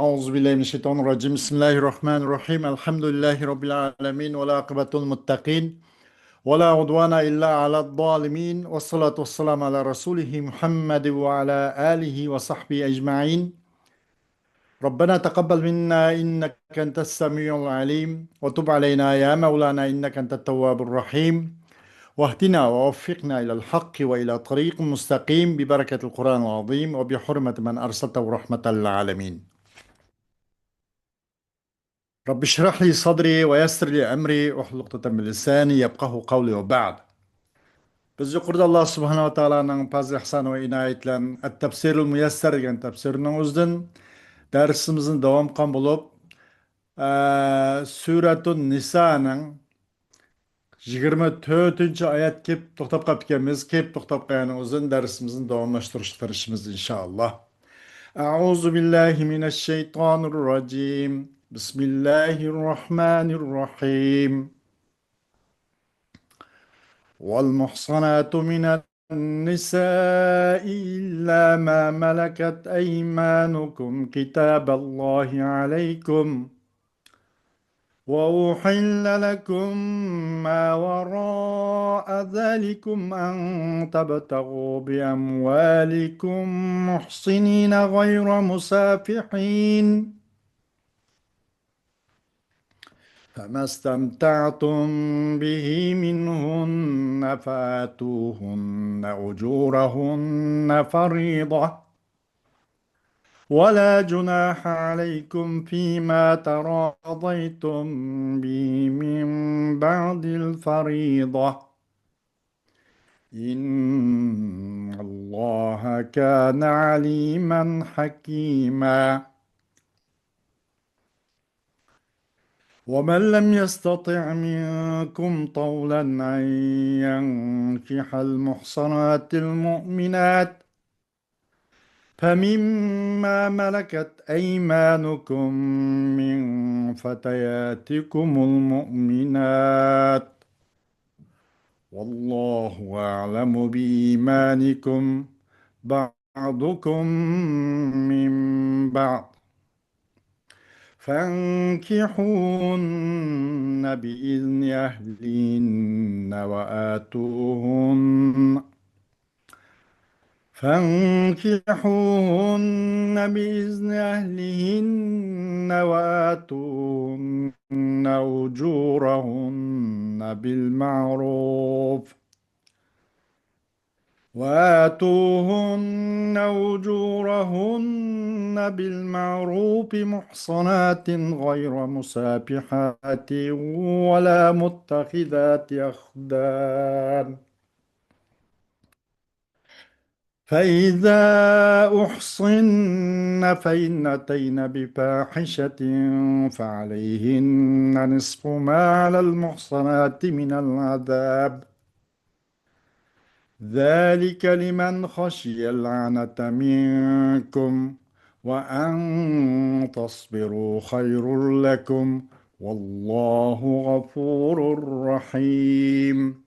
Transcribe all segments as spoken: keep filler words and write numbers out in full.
أعوذ بالله من الشيطان الرجيم. بسم الله الرحمن الرحيم. الحمد لله رب العالمين، والعاقبة للمتقين، ولا عدوان إلا على الظالمين، والصلاة والسلام على رسوله محمد وعلى آله وصحبه أجمعين. ربنا تقبل منا إنك أنت السميع العليم، وتب علينا يا مولانا إنك أنت التواب الرحيم، واهدنا ووفقنا إلى الحق وإلى طريق مستقيم ببركة القرآن العظيم وبحرمة من أرسلته رحمة للعالمين. رب اشرح لي صدري ويسر لي أمري واحلل عقدة من لساني يفقهوا قولي وبعد. بىز يۇقىرىدا ئاللا سۇبھانەھۇ ۋە تائالانىڭ پەزلى ئىھسانى ۋە ئىنايىتى بىلەن ئەت-تەپسىرۇل مۇيەسسەر دېگەن تەپسىرىنىڭ ئۆزىدىن دەرسىمىزنى داۋام قىلغان بولۇپ، ئە، سۈرەتۇن نىسانىڭ يىگىرمە تۆتىنچى ئايەت كېلىپ توختاپ قاپتىكەنمىز. كېلىپ توختاپ قالغاننىڭ ئۆزىدىن دەرسىمىزنى داۋاملاشتۇرۇشقا تىرىشىمىز، ئىنشائاللا. أعوذ بالله من الشيطان الرجيم. بسم الله الرحمن الرحيم. والمحصنات من النساء إلا ما ملكت أيمانكم كتاب الله عليكم، وأحل لكم ما وراء ذلكم أن تبتغوا بأموالكم محصنين غير مسافحين، فما استمتعتم به منهن فآتوهن أجورهن فريضة، ولا جناح عليكم فيما تراضيتم به من بعد الفريضة، إن الله كان عليما حكيما. ومن لم يستطع منكم طولا أن ينكح المحصنات المؤمنات، فمما ملكت أيمانكم من فتياتكم المؤمنات، والله أعلم بإيمانكم، بعضكم من بعض، فانكحوهن بإذن أهلهن وآتوهن، فانكحوهن بإذن أهلهن وآتوهن أجورهن بالمعروف، وآتوهن أجورهن بالمعروف محصنات غير مسافحات ولا متخذات أخدان، فإذا أحصن فإن أتين بفاحشة فعليهن نصف ما على المحصنات من العذاب، ذلك لمن خشي العنة منكم، وأن تصبروا خير لكم، والله غفور رحيم.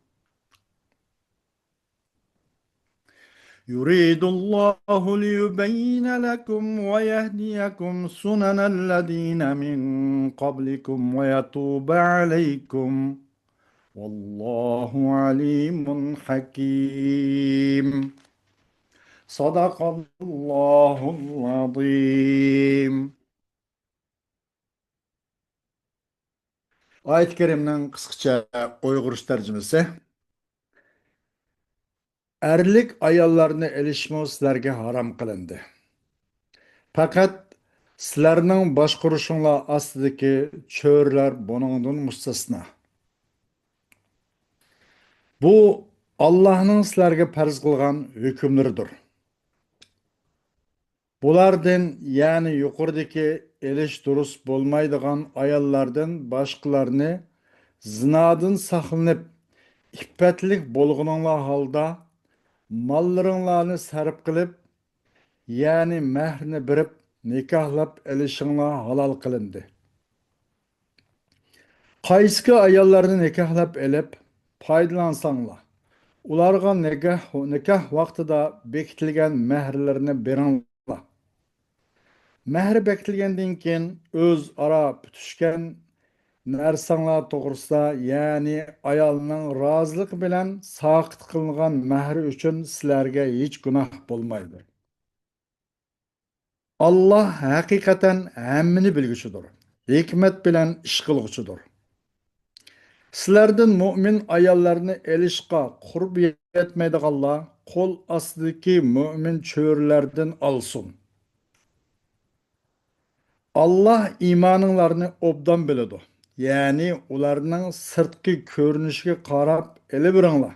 يريد الله ليبين لكم ويهديكم سنن الذين من قبلكم ويتوب عليكم، والله عليم حكيم. صدق الله العظيم. ئايەت كەرىمنىڭ قىسقىچە ئۇيغۇرچە تەرجىمىسى. ئەرلىك ئاياللارنى ئېلىشمۇ سىلەرگە ھارام قىلىندى. پەقەت سىلەرنىڭ باشقۇرۇشۇڭلار ئاستىدىكى چۆرىلەر بۇنىڭدىن مۇستەسنا. بۇ ئاللاھنىڭ سىلەرگە پەرز قىلغان ھۆكۈملىرىدۇر. بۇلاردىن، يەنى يۇقىرىدىكى ئېلىش دۇرۇس بولمايدىغان ئاياللاردىن باشقىلارنى زىنادىن ساقلىنىپ، ئىپپەتلىك بولغىنىڭلار ھالدا ماللىرىڭلارنى سەرپ قىلىپ، يەنى مەھرىنى بېرىپ نىكاھلاپ ئېلىشىڭلار ھالال قىلىندى. قايسىكى ئاياللارنى نىكاھلاپ ئېلىپ پايدىلانساڭلار، ئۇلارغا نىكاھ، نىكاھ ۋاقتىدا بېكىتىلگەن مەھىرلىرىنى بېرىڭلار. مەھرى بېكىتىلگەندىن كېيىن ئۆزئارا پۈتۈشكەن نەرسەڭلار توغرىسىدا، يەنى ئايالنىڭ رازىلىقى بىلەن ساقىت قىلىنغان مەھرى ئۈچۈن سىلەرگە ھېچ گۇناھ بولمايدۇ. ئاللاھ ھەقىقەتەن ھەممىنى بىلگۈچىدۇر، ھېكمەت بىلەن ئىش قىلغۇچىدۇر. سىلەردىن مۆمىن ئاياللارنى ئېلىشقا قۇربى يەتمەيدىغانلار قول ئاستىدىكى مۆمىن چۆرىلەردىن ئالسۇن. ئاللاھ ئىمانىڭلارنى ئوبدان بىلىدۇ، يەنى ئۇلارنىڭ سىرتقى كۆرۈنۈشىگە قاراپ ئېلىۋېرىڭلار.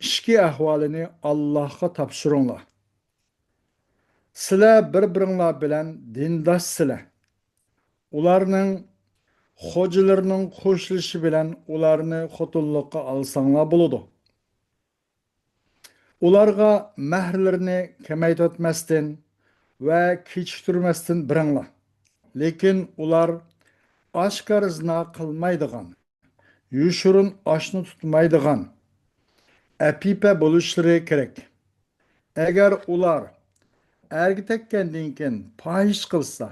ئىچكى ئەھۋالىنى ئاللاھقا تاپشۇرۇڭلار. سىلەر بىر-بىرىڭلار بىلەن دىنداشسىلەر. ئۇلارنىڭ خوجىلىرىنىڭ قوشۇلۇشى بىلەن ئۇلارنى خوتۇنلۇققا ئالساڭلار بولىدۇ. ئۇلارغا مەھىرلىرىنى كېمەيتىۋەتمەستىن ۋە كېچىكتۈرمەستىن بېرىڭلار. لېكىن ئۇلار ئاشكارا زىنا قىلمايدىغان، يوشۇرۇن ئاشنى تۇتمايدىغان، ئەپىپە بولۇشلىرى كېرەك. ئەگەر ئۇلار ئەرگە تەگكەندىن كېيىن پاھىشە قىلسا،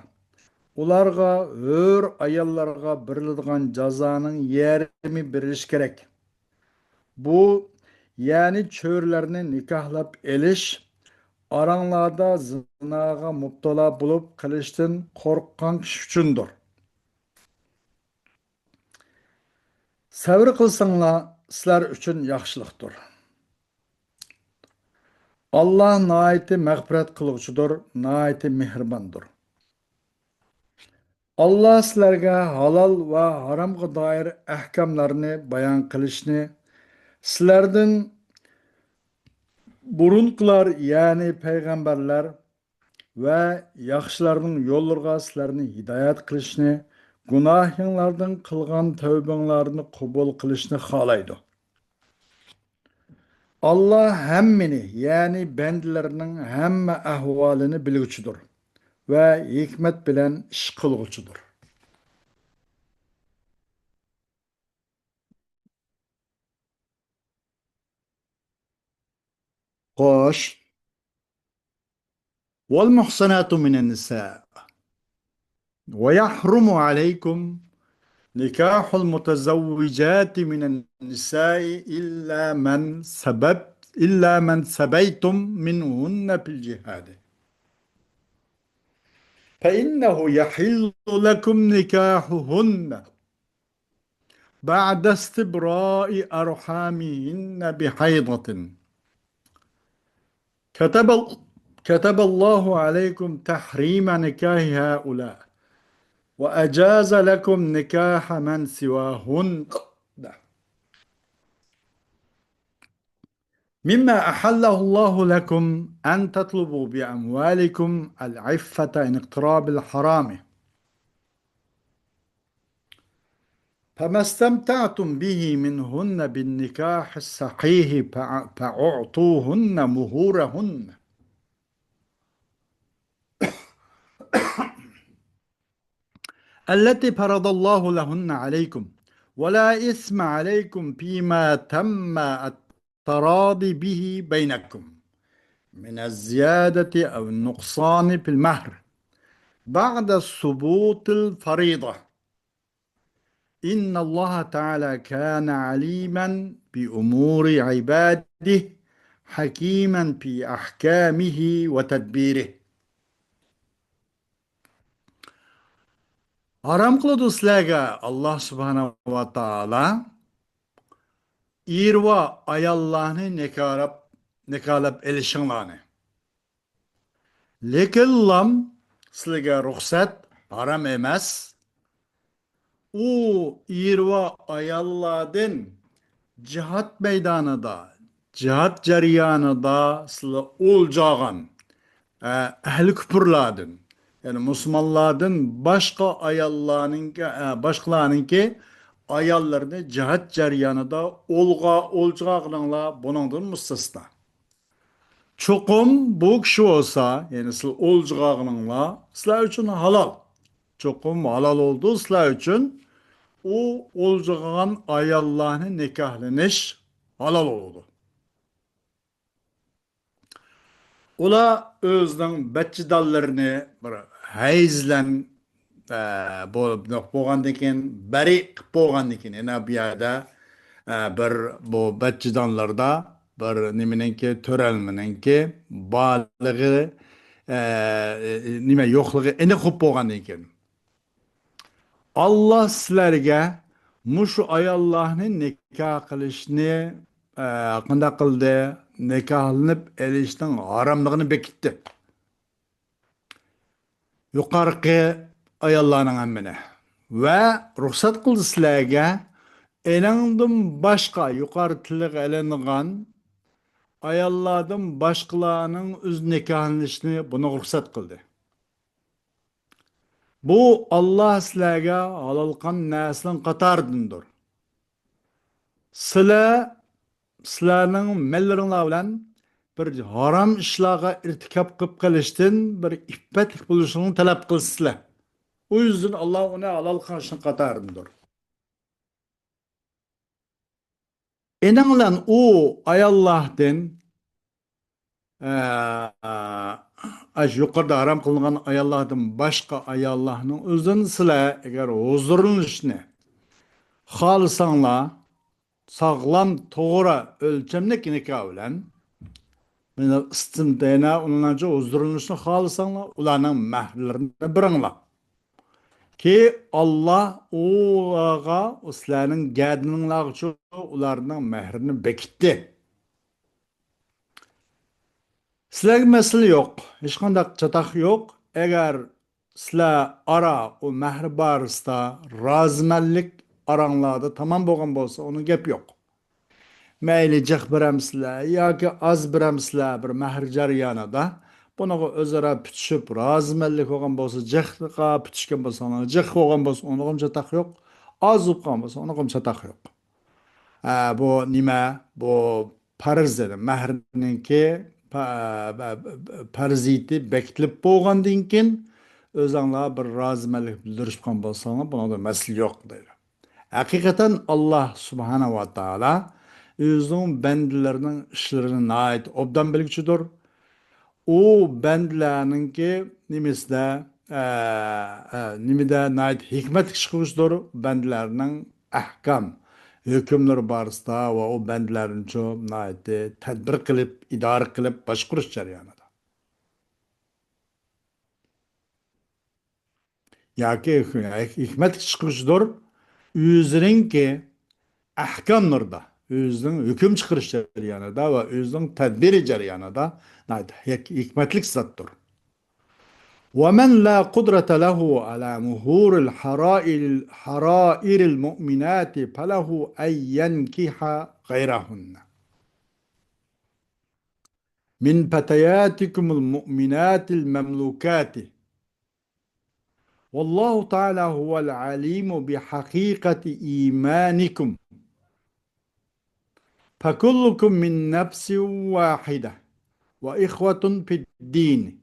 ئۇلارغا ھۆر ئاياللارغا بېرىلىدىغان جازانىڭ يېرىمى بېرىلىشى كېرەك. بۇ، يەنى چۆرىلەرنى نىكاھلاپ ئېلىش، ئاراڭلاردا زىناغا مۇپتىلا بولۇپ قېلىشتىن قورققان كىشى ئۈچۈندۇر. سەۋر قىلساڭلار، سىلەر ئۈچۈن ياخشىلىقتۇر. ئاللاھ ناھايىتى مەغپىرەت قىلغۇچىدۇر، ناھايىتى مېھرىباندۇر. ئاللاھ سىلەرگە ھالال ۋە ھارامغا دائىر ئەھكاملارنى بايان قىلىشنى، سىلەردىن بۇرۇنقىلار، يەنى پەيغەمبەرلەر ۋە ياخشىلارنىڭ يوللىرىغا سىلەرنى ھىدايەت قىلىشنى، گۇناھىڭلاردىن قىلغان تەۋبىڭلارنى قوبۇل قىلىشنى خالايدۇ. ئاللاھ ھەممىنى، يەنى بەندىلىرىنىڭ ھەممە ئەھۋالىنى بىلگۈچىدۇر ۋە ھېكمەت بىلەن ئىش قىلغۇچىدۇر. خوش. والمحصنات من النساء. ويحرم عليكم نكاح المتزوجات من النساء إلا من سبت، إلا من سبيتم منهن في الجهاد. فإنه يحل لكم نكاحهن بعد استبراء أرحامهن بحيضة. كتب، كتب الله عليكم تحريم نكاح هؤلاء، وأجاز لكم نكاح من سواهن. مما أحله الله لكم أن تطلبوا بأموالكم العفة عن اقتراب الحرام. فما استمتعتم به منهن بالنكاح الصحيح فأ-، فأعطوهن مهورهن التي فرض الله لهن عليكم، ولا إثم عليكم فيما تم التراضي به بينكم من الزيادة أو النقصان في المهر بعد ثبوت الفريضة. إن الله تعالى كان عليما بأمور عباده حكيما في أحكامه وتدبيره. ھارام قىلىدۇ سىلەرگە ئاللاھ سۇبھانەھۇ ۋە تائالا ئېرى بار ئاياللارنى نىكاھلاپ، نىكاھلاپ ئېلىشىڭلارنى. لېكىنلام سىلەرگە رۇخسەت، ھارام ئەمەس. ئۇ ئېرى بار ئاياللاردىن جىھاد مەيدانىدا، جىھاد جەريانىدا سىلەر ئولجىغان، ئە، ئەھلى كۇپۇرلاردىن، يەنى مۇسۇلمانلاردىن باشقا ئاياللارنىڭكى، ئە، باشقىلارنىڭكى ئاياللىرىنى جىھاد جەريانىدا ئولغا-، ئولجىغانلار بۇنىڭدىن مۇستەسنا. چوقۇم بۇ كىشى بولسا، يەنى سىلەر ئولجىغانلار سىلەر ئۈچۈن ھالال. چوقۇم ھالال بولىدۇ سىلەر ئۈچۈن. ئۇ ئولجىغان ئاياللارنى نىكاھلىنىش ھالال بولىدۇ. ئۇلار ئۆزىنىڭ بەچچىدانلىرىنى بىر ھەيز بىلەن، ئە، بولۇپ بولغاندىن كېيىن، بەرى قىلىپ بولغاندىن كېيىن، يەنە بۇ يەردە، ئە، بىر بۇ بەچچىدانلاردا بىر نېمىنىڭكى، تۆرەلمىنىڭكى بارلىقى، ئە، نېمە يوقلۇقى ئېنىق بولۇپ بولغاندىن كېيىن، ئاللا سىلەرگە مۇشۇ ئاياللارنى نىكاھ قىلىشنى، ئە، قانداق قىلدى؟ نىكاھلىنىپ ئېلىشنىڭ ھاراملىقىنى بېكىتتى. يۇقارقى ئاياللارنىڭ ھەممىنى. ۋە رۇخسەت قىلدى سىلەرگە ئېنىڭدىن باشقا، يۇقارى تىلغا ئېلىنغان ئاياللاردىن باشقىلارنىڭ ئۆز نىكاھلىنىشىنى بۇنىڭغا رۇخسەت قىلدى. بۇ ئاللا سىلەرگە ھالال قىلغان نەرسىنىڭ قاتارىدىندۇر. سىلەر، سىلەرنىڭ مەنلىرىڭلار بىلەن بىر ھارام ئىشلارغا ئىرتىكاپ قىلىپ قېلىشتىن بىر ئىپپەتلىك بولۇشۇڭلارنى تەلەپ قىلسىلەر. ئۇ يۈزدىن ئاللا ئۇنى ھالال قىلغان ئىشنىڭ قاتارىدىندۇر. ئېنىڭلار ئۇ ئاياللاردىن، ئە، ئە، ئاشۇ يۇقىرىدا ھارام قىلىنغان ئاياللاردىن باشقا ئاياللارنىڭ ئۆزىدىن سىلەر ئەگەر ھۇزۇرلىنىشنى خالىساڭلار، ساغلام، توغرا، ئۆلچەملىك نىكاھ بىلەن، مانا ئىستىمتەنا ئۇنىڭچە ھۇزۇرلىنىشنى خالىساڭلار، ئۇلارنىڭ مەھرلىرىنى بېرىڭلار. كى، ئاللا ئۇلارغا، سىلەرنىڭ گەدىنىڭلارغىچە ئۇلارنىڭ مەھرىنى بېكىتتى. سىلەرگە مەسىلە يوق، ھېچقانداق چاتاق يوق. ئەگەر سىلەر ئارا ئۇ مەھرى بارىسىدا رازىمەنلىك ئاراڭلاردا تامام بولغان بولسا، ئۇنىڭ گەپ يوق. مەيلى جىق بېرەمسىلەر ياكى ئاز بېرەمسىلەر بىر مەھىر جەريانىدا، بۇنىڭغا ئۆزئارا پۈتۈشۈپ، رازىمەنلىك بولغان بولسا جىققا پۈتۈشكەن بولساڭلار، جىق بولغان بولسا ئۇنىڭغىمۇ چاتاق يوق، ئاز بولۇپ قالغان بولسا ئۇنىڭغىمۇ چاتاق يوق. ئە، بۇ نېمە؟ بۇ پەرز دېدى. مەھرنىڭكى پە-، پە-، پەرزىيىتى بېكىتىلىپ بولغاندىن كېيىن، ئۆزۈڭلار بىر رازىمەنلىك بىلدۈرۈشۈپ قالغان بولساڭلار، بۇنىڭدا مەسىلە يوق دەيدۇ. ھەقىقەتەن، ئاللا سۇبھانەھۇ ۋە تائالا ئۆزىنىڭ بەندىلىرىنىڭ ئىشلىرىنى ناھايىتى ئوبدان بىلگۈچىدۇر. ئۇ بەندىلەرنىڭكى نېمىسىدە، ئە، ئە، نېمىدە ناھايىتى ھېكمەتلىك ئىش قىلغۇچىدۇر. بەندىلەرنىڭ ئەھكام، ھۆكۈملىرى بارىسىدا ۋە ئۇ بەندىلەرنىچۇ ناھايىتى تەدبىر قىلىپ، ئىدارە قىلىپ باشقۇرۇش جەريانىدا. ياكى ھېكمەتلىك چىقىشىدۇر، ئۆزىنىڭكى ئەھكاملىرىدا، ئۆزىنىڭ ھۆكۈم چىقىرىش جەريانىدا ۋە ئۆزىنىڭ تەدبىرى جەريانىدا ناھايىتى ھېك-، ھېكمەتلىك زاتتۇر. ومن لا قدرة له على مهور الحرائر، حرائر المؤمنات فله أن ينكح غيرهن من فتياتكم المؤمنات المملوكات. والله تعالى هو العليم بحقيقة إيمانكم. فكلكم من نفس واحدة وإخوة في الدين،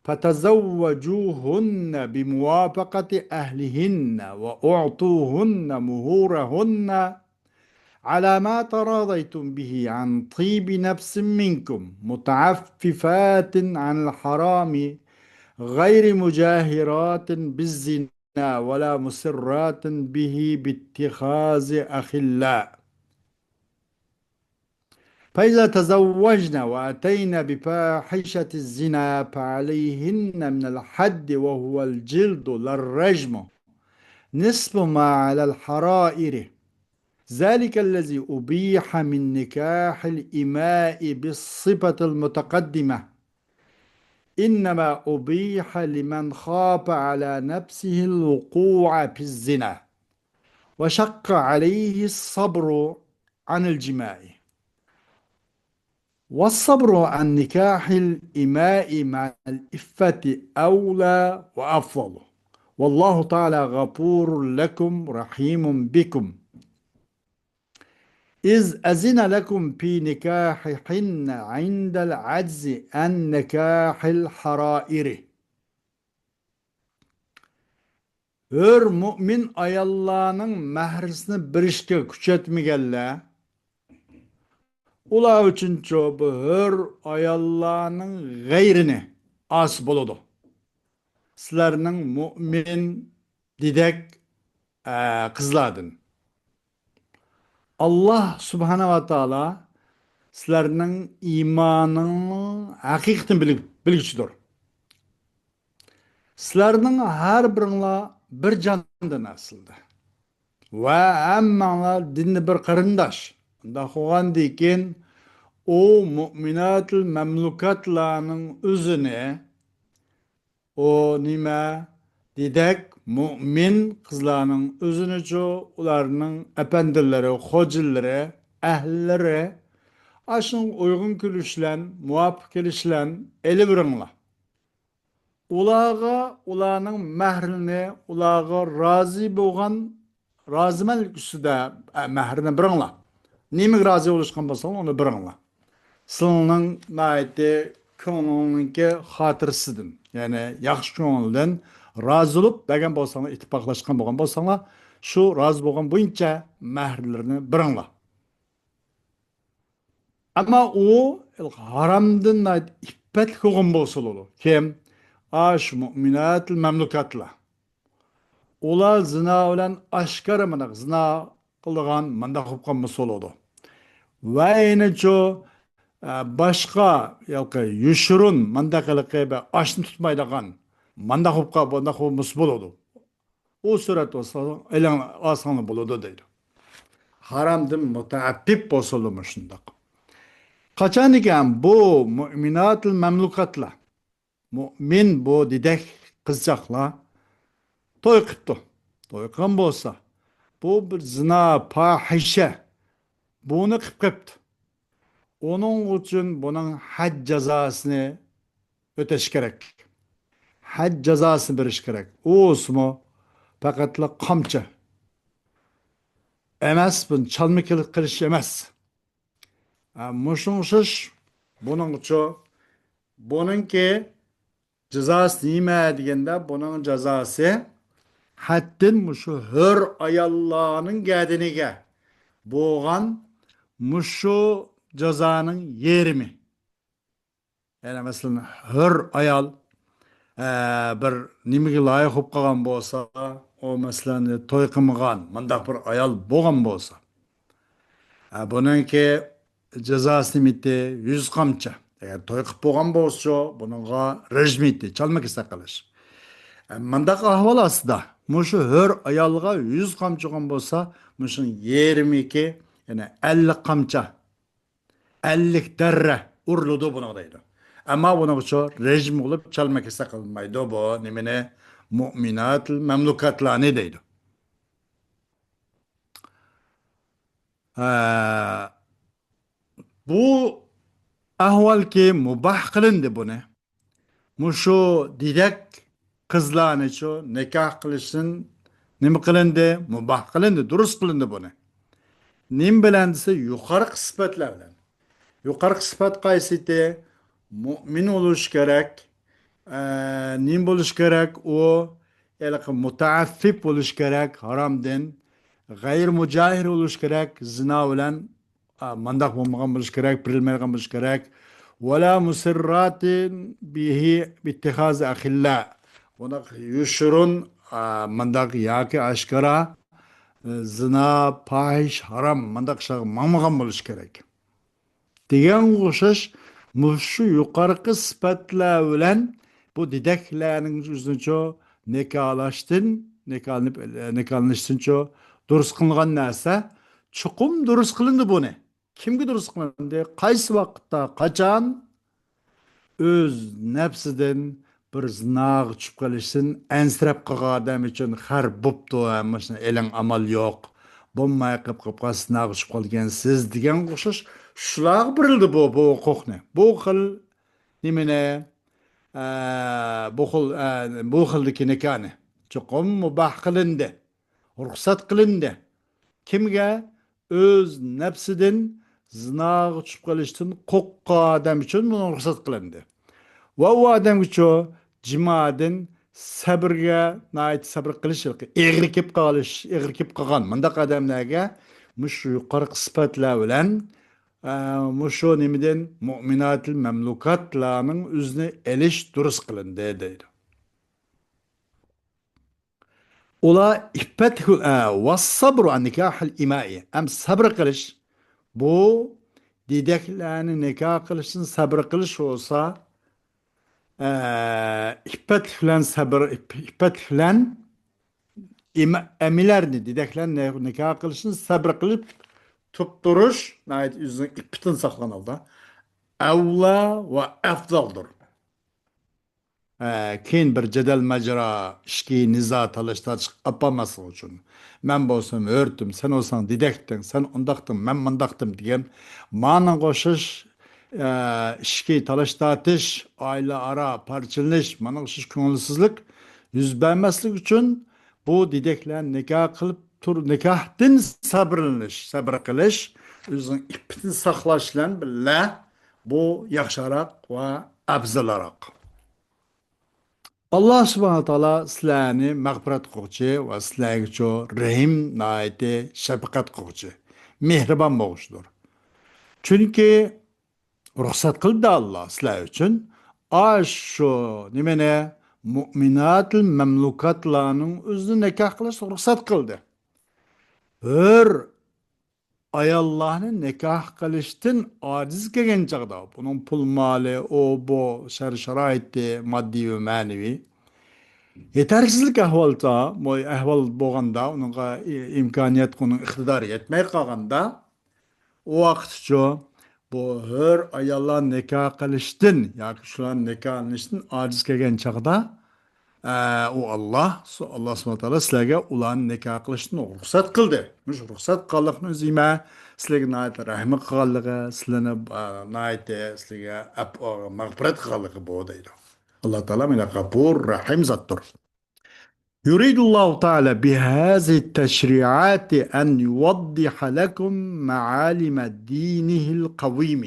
فتزوجوهن بموافقة أهلهن وأعطوهن مهورهن على ما تراضيتم به عن طيب نفس منكم، متعففات عن الحرام، غير مجاهرات بالزنا ولا مسرات به باتخاذ أخلاء. فإذا تزوجن وأتين بفاحشة الزنا فعليهن من الحد وهو الجلد لا الرجم نصف ما على الحرائر. ذلك الذي أبيح من نكاح الإماء بالصفة المتقدمة، إنما أبيح لمن خاف على نفسه الوقوع في الزنا وشق عليه الصبر عن الجماع. والصبر عن نكاح الإماء مع العفة أولى وأفضل. والله تعالى غفور لكم رحيم بكم. إذ أذن لكم في نكاحهن عند العجز عن نكاح الحرائر. ھۆر مۆمىن ئاياللارنىڭ مەھرىسىنى بېرىشكە كۈچەتمىگەنلەر، ئۇلار ئۈچۈنچۇ بۇ ھۆر ئاياللارنىڭ غەيرىنى ئاسىي بولىدۇ. سىلەرنىڭ مۇئمىن دېدەك، ئە، قىزلاردىن. ئاللاھ سۇبھانەھۇ ۋە تائالا سىلەرنىڭ ئىمانىڭنىڭ ھەقىقىتىنى بىلگۈچىدۇر. سىلەرنىڭ ھەر بىرىڭلار بىر جاندىن ئەسلىدە. ۋە ھەممەڭلار دىندا بىر قېرىنداش. ئۇنداق بولغاندىكىن، ئۇ مۇئمىناتىل مەملۇكاتلارنىڭ ئۆزىنى، ئۇ نېمە؟ دېدەك، مۇئمىن قىزلارنىڭ ئۆزىنىچۇ، ئۇلارنىڭ ئەپەندىلىرى، خوجىلىرى، ئەھلىلىرى، ئاشۇنىڭغا ئۇيغۇن كېلىش بىلەن، مۇۋاپىق كېلىش بىلەن ئېلىۋېرىڭلار. ئۇلارغا ئۇلارنىڭ مەھرىنى، ئۇلارغا رازى بولغان، رازىمەنلىك ئۈستىدە، ئە، مەھرىنى بېرىڭلار. نېمىگە رازى بولۇشقان بولساڭلار، ئۇنى بېرىڭلار. سىلىڭنىڭ ناھايىتى كۆڭلۈڭنىڭكى خاتىرىسىدىن، يەنى ياخشى كۆڭۈلدىن رازى بولۇپ بەرگەن بولساڭلار، ئىتتىپاقلاشقان بولغان بولساڭلار، شۇ رازى بولغان بويىچە مەھرلىرىنى بېرىڭلار. ئەمما ئۇ ھارامدىن ناھايىتى ئىپپەتلىك بولغان بولسا بولىدۇ. كىم؟ ئاشۇ مۇئمىناتىل مەملۇكاتلار. ئۇلار زىنا بىلەن ئاشكارا مانداق زىنا قىلىدىغان مانداق بولۇپ قالمىسا بولىدۇ. ۋە يەنىچۇ، ئە، باشقا ياكى يوشۇرۇن مانداق ھېلىقى بىر ئاشنى تۇتمايدىغان مانداق بولۇپ قال-، مانداق بولمىسا بولىدۇ. ئۇ سۈرەت بولسا ئېلىڭ-، ئالساڭلار بولىدۇ دەيدۇ. ھارامدىن مۇتەئەپپىپ بولسىلا مۇشۇنداق. قاچانكى بۇ مۇئمىناتىل مەملۇكاتلار، مۇئمىن بۇ دېدەك قىزچاقلار توي قىپتۇ. توي قىلغان بولسا، بۇ بىر زىنا، پاھىشە، بۇنى قىپ قىپتۇ. ئۇنىڭ ئۈچۈن بۇنىڭ ھەد جازاسىنى ئۆتەش كېرەك. ھەد جازاسىنى بېرىش كېرەك. ئۇ بولسىمۇ پەقەتلا قامچا ئەمەس، بۇنى چالما قىل-، قىلىش ئەمەس. ئە، مۇشۇنىڭ ئوخشاش بۇنىڭچۇ، بۇنىڭكى جازاسى نېمە دېگەندە، بۇنىڭ جازاسى ھەددىن مۇشۇ ھۆر ئاياللارنىڭ گەدىنىگە بولغان مۇشۇ جازانىڭ يېرىمى. يەنى مەسىلەن، ھۆر ئايال، ئە، بىر نېمىگە لايىق بولۇپ قالغان بولسا، ئۇ مەسىلەن، توي قىلمىغان، مۇنداق بىر ئايال بولغان بولسا، ئە، بۇنىڭكى جازاسى نېمىتى؟ يۈز قامچا. ئەگەر توي قىلىپ بولغان بولسىچۇ، بۇنىڭغا رەجمىتى، چالما كېسەك قىلىش. ئە، مۇنداق ئەھۋال ئاستىدا، مۇشۇ ھۆر ئايالغا يۈز قامچا بولغان بولسا، مۇشۇنىڭ يېرىمىكى، يەنى ئەللىك قامچا. ئەللىك دەررە ئۇرۇلىدۇ بۇنىڭغا دەيدۇ. ئەمما بۇنىڭغىچۇ رەجم قىلىپ چالما كېسەك قىلمايدۇ بۇ نېمىنى؟ مۇئمىناتىل مەملۇكاتلارنى دەيدۇ. ھە، بۇ ئەھۋالكى مۇباھ قىلىندى بۇنى. مۇشۇ دېدەك قىزلارنىچۇ نىكاھ قىلىشتىن نېمە قىلىندى؟ مۇباھ قىلىندى، دۇرۇس قىلىندى بۇنى. نېمە بىلەن دېسە، يۇقىرىقى سۈپەتلەر بىلەن. يۇقىرىقى سۈپەت قايسىتى؟ مۇئمىن بولۇش كېرەك. ئە، نېمە بولۇش كېرەك؟ ئۇ ھېلىقى مۇتەئەففىپ بولۇش كېرەك ھارامدىن. غەيرىي مۇجاھىر بولۇش كېرەك زىنا بىلەن. ئا، مانداق بولمىغان بولۇش كېرەك، بېرىلمەيدىغان بولۇش كېرەك. ۋەلا مۇسىرراتىن بىھى بىتتىخازى ئەخىللا. بۇنداق يوشۇرۇن، ئا، مانداق ياكى ئاشكارا، ئە، زىنا، پاھىش، ھارام، مانداق ئىشلارغا ماڭمىغان بولۇش كېرەك. دېگەنگە ئوخشاش، مۇشۇ يۇقىرىقى سۈپەتلەر بىلەن بۇ دېدەكلەرنىڭ ئۆزىنىچۇ نىكاھلاشتىن، نىكاھلىنىپ، نىكاھلىنىشتىنچۇ دۇرۇس قىلىنغان نەرسە، چوقۇم دۇرۇس قىلىندى بۇنى. كىمگە دۇرۇس قىلىندى؟ قايسى ۋاقىتتا، قاچان؟ ئۆز نەپسىدىن بىر زىناغا چۈشۈپ قېلىشتىن ئەنسىرەپ قالغان ئادەم ئۈچۈن خەر بوپتۇ، ھە، مۇشۇنى ئېلىڭ، ئامال يوق. بولماي قېلىپ، قېلىپ قالسا، زىناغا چۈشۈپ قالىدىكەنسىز دېگەنگە ئوخشاش شۇلارغا بېرىلدى بۇ، بۇ ھوقۇقنى. بۇ خىل نېمىنى، ئە، بۇ خىل، ئە، بۇ خىلدىكى نىكاھنى چوقۇم مۇباھ قىلىندى، رۇخسەت قىلىندى. كىمگە؟ ئۆز نەپسىدىن زىناغا چۈشۈپ قېلىشتىن قورققان ئادەم ئۈچۈن بۇنىڭ رۇخسەت قىلىندى. ۋە ئۇ ئادەمگىچۇ جىمادىن سەبرگە، ناھايىتى سەبر قىلىش، ئېغىر كېلىپ قالىش، ئېغىر كېلىپ قالغان مۇنداق ئادەملەرگە مۇشۇ يۇقىرىقى سۈپەتلەر بىلەن، ئە، مۇشۇ نېمىدىن، مۇئمىناتىل مەملۇكاتلارنىڭ ئۆزىنى ئېلىش دۇرۇس قىلىندى دەيدۇ. ئۇلار ئىپپەت، ئە، ۋەسسەبرۇ ئەن نىكاھىل ئىمائى. ھەم سەبر قىلىش. بۇ دېدەكلەرنى نىكاھ قىلىشتىن سەبر قىلىش بولسا، ئە، ئىپپەتلىك بىلەن سەبر، ئىپ-، ئىپپەتلىك بىلەن ئىم-، ئەمىلەرنى، دېدەكلەرنى نىكاھ قىلىشتىن سەبر قىلىپ تۇتۇپ تۇرۇش ناھايىتى ئۆزىنىڭ ئىپپىتىنى ساقلىغان ھالدا ئەۋلا ۋە ئەفزالدۇر. ئە، كېيىن بىر جېدەل ماجىرا، ئىچكى نىزا، تالاش تارتىشقا ئاپارماسلىق ئۈچۈن. مەن بولسام ھۆرتۈم، سەن بولساڭ دېدەكتىڭ، سەن ئۇنداقتىڭ، مەن مۇنداقتىم دېگەن مانا ئوخشاش، ئە، ئىچكى تالاش تارتىش، ئائىلە ئارا پارچىلىنىش، مانا ئوخشاش كۆڭۈلسىزلىك يۈز بەرمەسلىك ئۈچۈن بۇ دېدەكلەرنى نىكاھ قىلىپ تۇر، نىكاھتىن سەبرىلىنىش، سەبر قىلىش، ئۆزىنىڭ ئىپپىتىنى ساقلاش بىلەن بىللە بۇ ياخشىراق ۋە ئەپزەلراق. ئاللا سۇبھانە تائالا سىلەرنى مەغپىرەت قىلغۇچى ۋە سىلەرگىچۇ رەھىم، ناھايىتى شەپقەت قىلغۇچى، مېھرىبان بولغۇچىدۇر. چۈنكى رۇخسەت قىلدى ئاللا سىلەر ئۈچۈن ئاشۇ نېمىنى، مۇئمىناتىل مەملۇكاتلارنىڭ ئۆزىنى نىكاھ قىلىشقا رۇخسەت قىلدى. ھۆر ئاياللارنى نىكاھ قىلىشتىن ئاجىز كەلگەن چاغدا، بۇنىڭ پۇل مالى، ئۇ بۇ، شەر شارائىتى، ماددىي ۋە مەنىۋى يېتەرسىزلىك ئەھۋالدا، بۇ ئەھۋال بولغاندا، ئۇنىڭغا ئىمكانىيەت، ئۇنىڭ ئىقتىدارى يەتمەي قالغاندا، ئۇ ۋاقىتچۇ بۇ ھۆر ئاياللار نىكاھ قىلىشتىن ياكى شۇلار نىكاھلىنىشتىن ئاجىز كەلگەن چاغدا، ئە، ئۇ ئاللا، سۇ-، ئاللا سۇبھانە تائالا سىلەرگە ئۇلارنى نىكاھ قىلىشتىن رۇخسەت قىلدى. مۇشۇ رۇخسەت قىلغانلىقنىڭ ئۆزى نېمە؟ سىلەرگە ناھايىتى رەھمى قىلغانلىقى، سىلەرنى، ئە، ناھايىتى سىلەرگە ئەپ-، مەغپىرەت قىلغانلىقى بۇ دەيدۇ. ئاللا تائالا مانا غەپۇر، رەھىم زاتتۇر. يريد الله تعالى بهذه التشريعات أن يوضح لكم معالم دينه القويم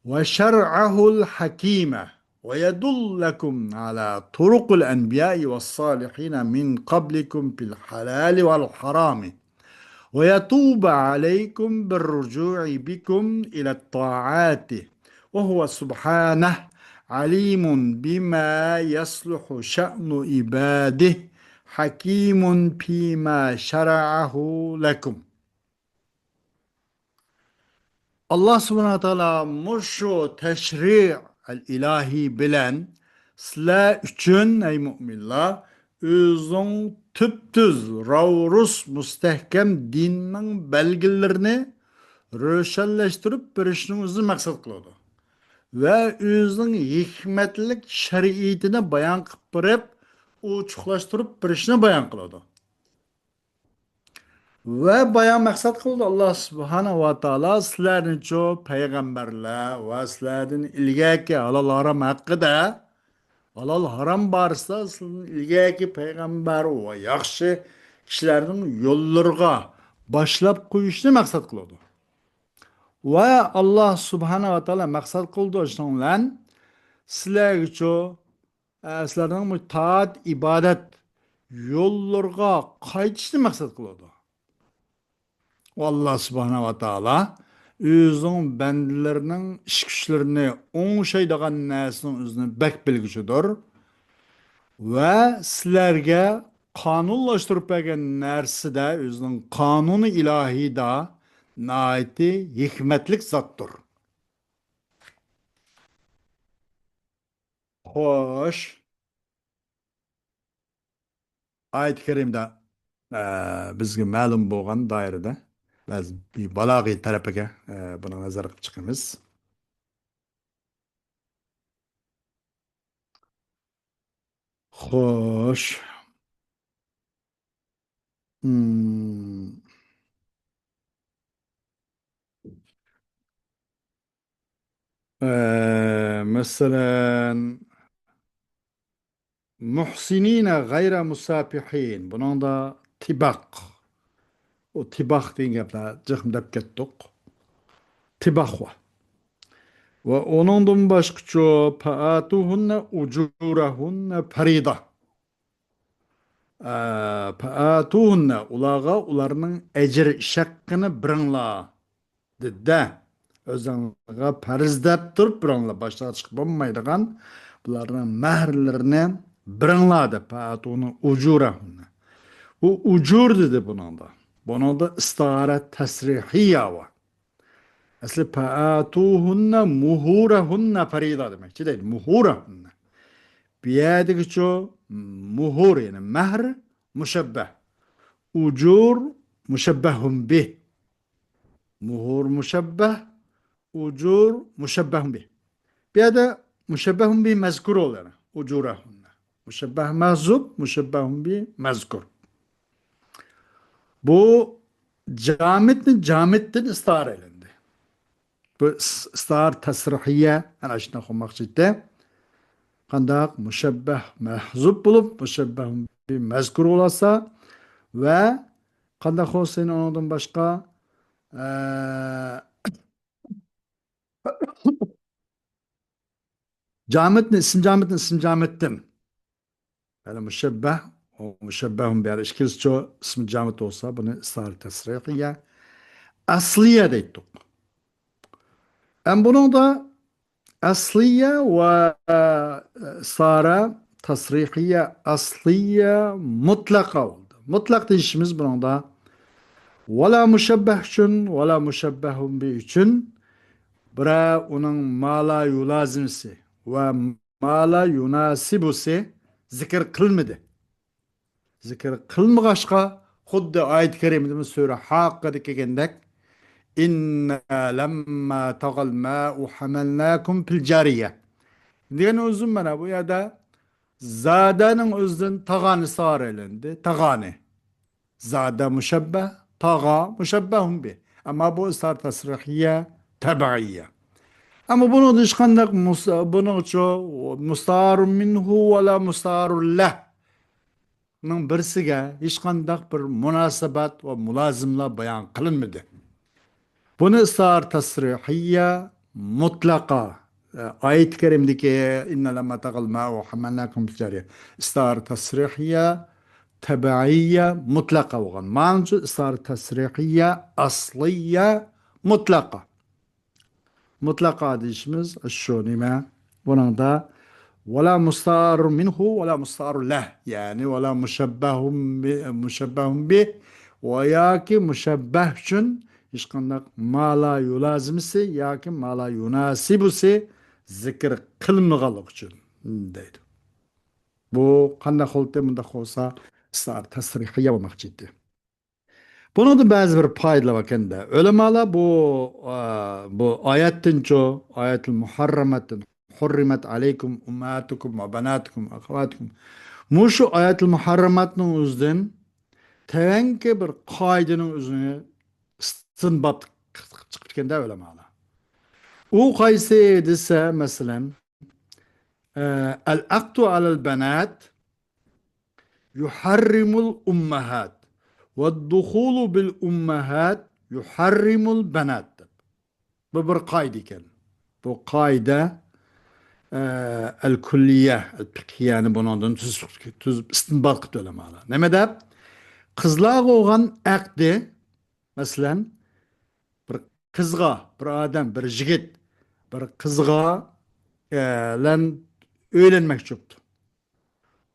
وشرعه الحكيم، ويدلكم على طرق الأنبياء والصالحين من قبلكم في الحلال والحرام، ويتوب عليكم بالرجوع بكم إلى الطاعات، وهو سبحانه عليم بما يصلح شأن عباده، حكيم فيما شرعه لكم. ئاللا سۇبھانەھۇ ۋە تائالا مۇشۇ تەشرىئەل ئىلاھىي بىلەن سىلەر ئۈچۈن، ئەي مۇئمىنلار، ئۆزىنىڭ تۈپتۈز، راۋرۇس، مۇستەھكەم دىننىڭ بەلگىلىرىنى روشەنلەشتۈرۈپ بېرىشنىڭ ئۆزىنى مەقسەت قىلىدۇ ۋە ئۆزىنىڭ ھېكمەتلىك شەرىئىتىنى بايان قىلىپ بېرىپ، ئوچۇقلاشتۇرۇپ بېرىشنى بايان قىلىدۇ. ۋە بايان مەقسەت قىلدى، ئاللا سۇبھانەھۇ ۋە تائالا سىلەرنىچۇ پەيغەمبەرلەر ۋە سىلەردىن ئىلگەركى ھالال ھارام ھەققىدە، ھالال ھارام بارىسىدا سىلەردىن ئىلگەركى پەيغەمبەر ۋە ياخشى كىشىلەرنىڭ يوللىرىغا باشلاپ قويۇشنى مەقسەت قىلىدۇ. ۋە ئاللا سۇبھانەھۇ ۋە تائالا مەقسەت قىلدى شۇنىڭ بىلەن سىلەرگىچۇ ئە، سىلەرنىڭ بۇ تائەت، ئىبادەت يوللىرىغا قايتىشنى مەقسەت قىلىدۇ. ئۇ ئاللا سۇبھانەھۇ ۋە تائالا ئۆزىنىڭ بەندىلىرىنىڭ ئىش-كۈچلىرىنى ئوڭشايدىغان نەرسىنىڭ ئۆزىنى بەك بىلگۈچىدۇر. ۋە سىلەرگە قانۇنلاشتۇرۇپ بەرگەن نەرسىدە، ئۆزىنىڭ قانۇنى ئىلاھىيدا ناھايىتى ھېكمەتلىك زاتتۇر. خوش. ئايەت كەرىمدە، ئە، بىزگە مەلۇم بولغان دائىرىدە بەزى بىر بالاغىي تەرىپىگە، ئە، بۇنى نەزەر قىلىپ چىقىمىز. خوش. مم. ئە، مەسىلەن، مۇھسىنىنە غەيرە مۇساپىھىن. بۇنىڭدا تىباق. ئۇ تىباق دېگەن گەپلەر جىقمۇ دەپ كەتتۇق. تىباق بار. ۋە ئۇنىڭدىن باشقىچۇ، فەئاتۇھۇننە ئۇجۇرەھۇننە فەرىدە. ئە، فەئاتۇھۇننە، ئۇلارغا ئۇلارنىڭ ئەجىر، ئىش ھەققىنى بېرىڭلار. دېدى-دە. ئۆزۈڭلارغا پەرز دەپ تۇرۇپ، بىرىڭلار باشقا چىقىپ بولمايدىغان، بۇلارنىڭ مەھىرلىرىنى بېرىڭلار دەپ، فَآتُوهُنَّ أُجُورَهُنَّ. ئۇ ئۇجۇر دېدى بۇنىڭدا. بۇنىڭدا ئىستىئارە تەسرىھىيە بار. ئەسلى فَآتُوهُنَّ مُهُورَهُنَّ فَرِيضَةً دېمەكچى دەيدۇ. مۇھۇرەھۇننە. بۇ يەردىكىچۇ مۇھۇر، يەنى مەھر مۇشەببەھ. ئۇجۇر مۇشەببەھۇن بىھ. مۇھۇر مۇشەببەھ، ئۇجۇر مۇشەببەھۇن بىھ. بۇ يەردە مۇشەببەھۇن بىھ مەزكۇر بولىدۇ، يەنى ئۇجۇرەھۇننە. مۇشەببەھ مەھزۇب، مۇشەببەھۇن بىھ مەزكۇر. بۇ جامىدنى جامىدتىن ئىستىئارە ئېلىندى. بۇ ئىس-، ئىستىئارە تەسرىھىيە، ئەنە شۇنداق بولماقچى ئىدى. قانداق؟ مۇشەببەھ مەھزۇب بولۇپ، مۇشەببەھ بىھ مەزكۇر بولسا ۋە قانداق بولسۇن ئۇنىڭدىن باشقا، ئە، جامىدنى ئىسىم جامىدنى ئىسىم جامىدتىن. يەنى مۇشەببەھ، ئۇ مۇشەببەھۇن بىر ئىككىلىسىچۇ ئىسمى جامىد بولسا، بۇنى ئىستىئارە تەسرىھىيە، ئەسلىيە دەيتتۇق. ئەم بۇنىڭدا ئەسلىيە ۋە، ئە، ئىستىئارە تەسرىھىيە، ئەسلىيە مۇتلەقا بولدى. مۇتلەق دېيىشىمىز بۇنىڭدا ۋەلا مۇشەببەھ ئۈچۈن، ۋەلا مۇشەببەھۇن بىھ ئۈچۈن بىرەر ئۇنىڭ مالا يۇلازىمسى ۋە مالا يۇناسىبۇسى زىكىر قىلمىدى. زىكىر قىلمىغاچقا، خۇددى ئايەت كەرىمىدىمۇ سۈرە ھاققىدا كەلگەندەك، «إِنَّا لَمَّا طَغَى الْمَاءُ حَمَلْنَاكُمْ فِي الْجَارِيَةِ» دېگەن ئۆزى مانا بۇ يەردە زادەنىڭ ئۆزىدىن تاغانى ئىستىئارە ئېلىندى. تاغانى. زادە مۇشەببەھ، تاغا مۇشەببەھۇن بىھ. ئەمما بۇ ئىستىئارە تەسرىھىيە، تەبىئىيە. ئەمما بۇنىڭدا ھېچقانداق مۇس-، بۇنىڭچۇ مۇستەئارۇن مىنھۇ ۋەلا مۇستەئارۇن لەھ نىڭ بىرسىگە ھېچقانداق بىر مۇناسىۋەت ۋە مۇلازىملار بايان قىلىنمىدى. بۇنى ئىستىئارە تەسرىھىيە مۇتلەقا، ئايەت كەرىمدىكى «إِنَّا لَمَّا طَغَى الْمَاءُ حَمَلْنَاكُمْ فِي الْجَارِيَةِ» ئىستىئارە تەسرىھىيە، تەبىئىيە، مۇتلەقا بولغان. مانىچۇ ئىستىئارە تەسرىھىيە، ئەسلىيە، مۇتلەقا. مۇتلەقا دېيىشىمىز شۇ نېمە؟ بۇنىڭدا «وَلَا مُسْتَعَارٌ مِنْهُ وَلَا مُسْتَعَارٌ لَهُ»، يەنى «وَلَا مُشَبَّهٌ بِ-، مُشَبَّهٌ بِهِ» ۋە ياكى مۇشەببەھ ئۈچۈن ھېچقانداق مالا يۇلازىمىسى ياكى مالا يۇناسىبۇسى زىكىر قىلىنمىغانلىقى ئۈچۈن دەيدۇ. بۇ قانداق بولدى؟ مۇنداق بولسا، ئىستىئارە تەسرىھىيە بولماقچى ئىدى. بۇنىڭدا بەزى بىر پايدىلار بار ئىكەن-دە. ئۆلىمالار بۇ، ئا، بۇ ئايەتتىنچۇ، ئايەتۇل مۇھەررەمەتتىن، «حُرِّمَتْ عَلَيْكُمْ أُمَّهَاتُكُمْ وَبَنَاتُكُمْ وَأَخَوَاتُكُمْ». مۇشۇ ئايەتۇل مۇھەررەمەتنىڭ ئۆزىدىن تەۋەڭكى بىر قائىدىنىڭ ئۆزىنى ئىستىنبات قىلىپ چىقىپتىكەن-دە ئۆلىمالار. ئۇ قايسى دېسە، مەسىلەن، ئە، «العقد على البنات يحرم الأمهات، والدخول بالأمهات يحرم البنات» دەپ. بۇ بىر قائىدە ئىكەن. بۇ قائىدە، ئە، ئەل كۇللىيە، ئەل فىقھىيەنى بۇنىڭدىن تۈز، تۈز ئىستىنبات قىلىپ ئۆلىمالار. نېمە دەپ؟ قىزلارغا بولغان ئەقدى، مەسىلەن، بىر قىزغا، بىر ئادەم، بىر يىگىت، بىر قىزغا، ئە، لەن ئۆيلەنمەكچى بوپتۇ.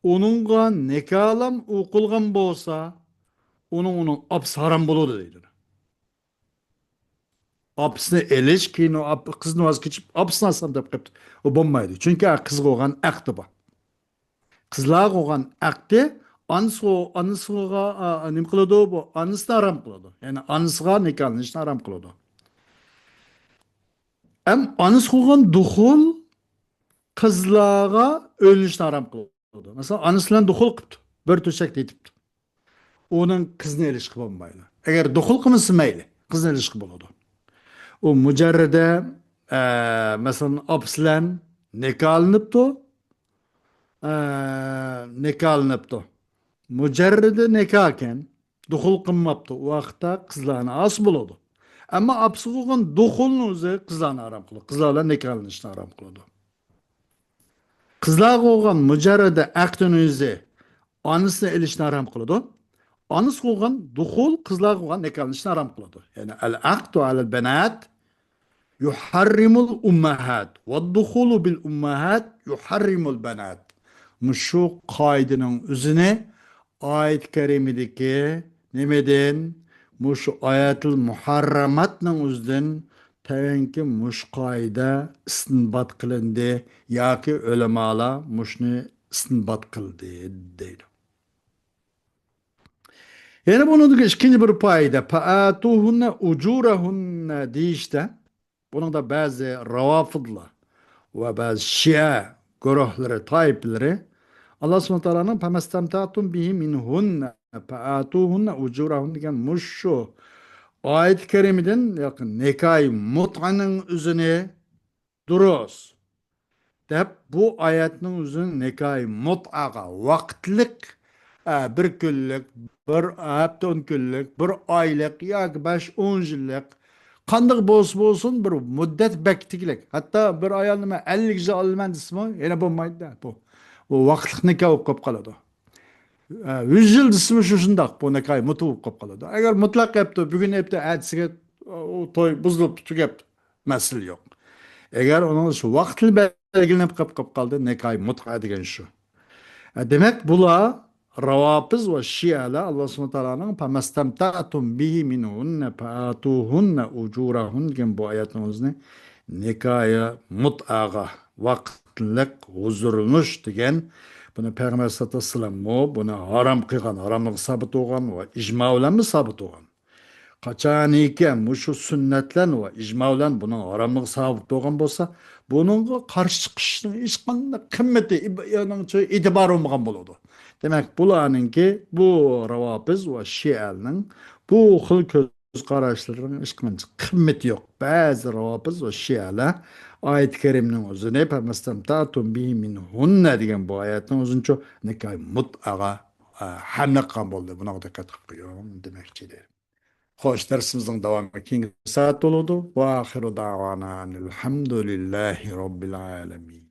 ئۇنىڭغا نىكاھلام ئوقۇلغان بولسا، ئۇنىڭ، ئۇنىڭ ئاپىسى ھارام بولىدۇ دەيدۇ. ئاپىسىنى ئېلىش، كېيىن ئۇ ئاپ-، قىزنى ۋاز كېچىپ، ئاپىسىنى ئالسام دەپ قېپتۇ. ئۇ بولمايدۇ. چۈنكى قىزغا بولغان ئەقدى بار. قىزلارغا بولغان ئەقدى ئانىسىغا، ئانىسىغا، ئا، نېمە قىلىدۇ؟ بۇ ئانىسىنى ھارام قىلىدۇ. يەنى ئانىسىغا نىكاھلىنىشنى ھارام قىلىدۇ. ئەم ئانىسىغا بولغان دۇخۇل قىزلارغا ئۆيلىنىشنى ھارام قىلىدۇ. مەسىلەن، ئانىسى بىلەن دۇخۇل قىپتۇ، بىر تۆشەكتە يېتىپتۇ. ئۇنىڭ قىزنى ئېلىشقا بولمايدۇ. ئەگەر دۇخۇل قىلمىسا مەيلى، قىزنى ئېلىشقا بولىدۇ. ئۇ مۇجەررىدە، ئە، مەسىلەن، ئاپىسى بىلەن نىكاھلىنىپتۇ، ئە، نىكاھلىنىپتۇ. مۇجەررىدە نىكاھكەن، دۇخۇل قىلماپتۇ. ئۇ ۋاقىتتا قىزلارنى ئالسا بولىدۇ. ئەمما ئاپىسىغا بولغان دۇخۇلنى ئۆزى قىزلارنى ھارام قىلىدۇ. قىزلار بىلەن نىكاھلىنىشنى ھارام قىلىدۇ. قىزلارغا بولغان مۇجەررىدە ئەقدىنى ئۆزى ئانىسىنى ئېلىشنى ھارام قىلىدۇ. ئانىسى قىلغان دۇخۇل قىزلارغا قىلغان نىكاھلىنىشنى ھارام قىلىدۇ. يەنى العقد على البنات يحرم الأمهات والدخول بالأمهات يحرم البنات. مۇشۇ قائىدىنىڭ ئۆزىنى ئايەت كەرىمىدىكى نېمىدىن؟ مۇشۇ ئايەتۇل مۇھەررەماتنىڭ ئۆزىدىن تەۋەنكى مۇشۇ قائىدە ئىستىنبات قىلىندى ياكى ئۆلىمالار مۇشۇنى ئىستىنبات قىلدى دەيدۇ. يەنە بۇنىڭدىكى ئىككىنچى بىر پائىدە، فآتوهن أجورهن دېيىشتە، بۇنىڭدا بەزى راۋافىدلار ۋە بەزى شىئە گۇرۇھلىرى، تائىپىلىرى ئاللا سۇبھانەھۇ ۋە تائالانىڭ فمستمتعتم به منهن فآتوهن أجورهن دېگەن مۇشۇ ئايەت كەرىمىدىن ياكى نىكاھى مۇتئانىڭ ئۆزىنى دۇرۇس دەپ، بۇ ئايەتنىڭ ئۆزىنى نىكاھى مۇتئاغا ۋاقىتلىق، ئە، بىر كۈنلۈك، بىر ھەپتە ئون كۈنلۈك، بىر ئايلىق ياكى بەش، ئون يىللىق، قانداق بولسا بولسۇن، بىر مۇددەت بەكىتىگلىك. ھەتتا بىر ئايالنى مەن ئەللىك يىل ئالىمەن دېسىمۇ، يەنە بولمايدۇ بۇ. بۇ ۋاقىتلىق نىكاھ بولۇپ قېلىپ قالىدۇ. ئە، يۈز يىل دېسىمۇ شۇ شۇنداق، بۇ نىكاھى مۇتئا بولۇپ قېلىپ قالىدۇ. ئەگەر مۇتلەق قىلىپتۇ، بۈگۈن ئېيتتى، ئەتىسىگە ئۇ توي بۇزۇلۇپ تۈگەپتۇ، مەسىلە يوق. ئەگەر ئۇنىڭ شۇ ۋاقتى بەلگىلىنىپ قېلىپ، قېلىپ قالدى، نىكاھى مۇتئا دېگەن شۇ. ئە، دېمەك، بۇلار راۋاپىز ۋە شىئەلەر ئاللا سۇبھانەھۇ ۋە تائالانىڭ فمستمتعتم به منهن فآتوهن أجورهن دېگەن بۇ ئايەتنىڭ ئۆزىنى نىكاھى مۇتئاغا ۋاقىتلىق ھۇزۇرلىنىش دېگەن، بۇنى پەيغەمبەر ئەلەيھىسسالاتۇ ۋەسسالاممۇ بۇنى ھارام قىلغان، ھاراملىقى سابىت بولغان ۋە ئىجما بىلەنمۇ سابىت بولغان. قاچانكى مۇشۇ سۈننەتلەن ۋە ئىجما بىلەن بۇنىڭ ھاراملىقى سابىت بولغان بولسا، بۇنىڭغا قارشى چىقىشنىڭ ھېچقانداق قىممىتى، ئىب-، يەنىڭچە ئېتىبارى بولمىغان بولىدۇ. دېمەك، بۇلارنىڭكى، بۇ راۋاپىز ۋە شىئەلەرنىڭ بۇ خىل كۆز قاراشلىرىنىڭ ھېچقانچە قىممىتى يوق. بەزى راۋاپىز ۋە شىئەلەر ئايەت كەرىمنىڭ ئۆزىنى فمستمتعتم به منهن دېگەن بۇ ئايەتنىڭ ئۆزىنىچۇ نىكاھ مۇتئاغا، ئە، ھەملە قىلغان بولدى. بۇنىڭغا دىققەت قىلىپ قويۇڭ دېمەكچى ئىدى. خوش، دەرسىمىزنىڭ داۋامى كېيىنكى سائەت بولىدۇ. وآخر دعوانا أن الحمد لله رب العالمين.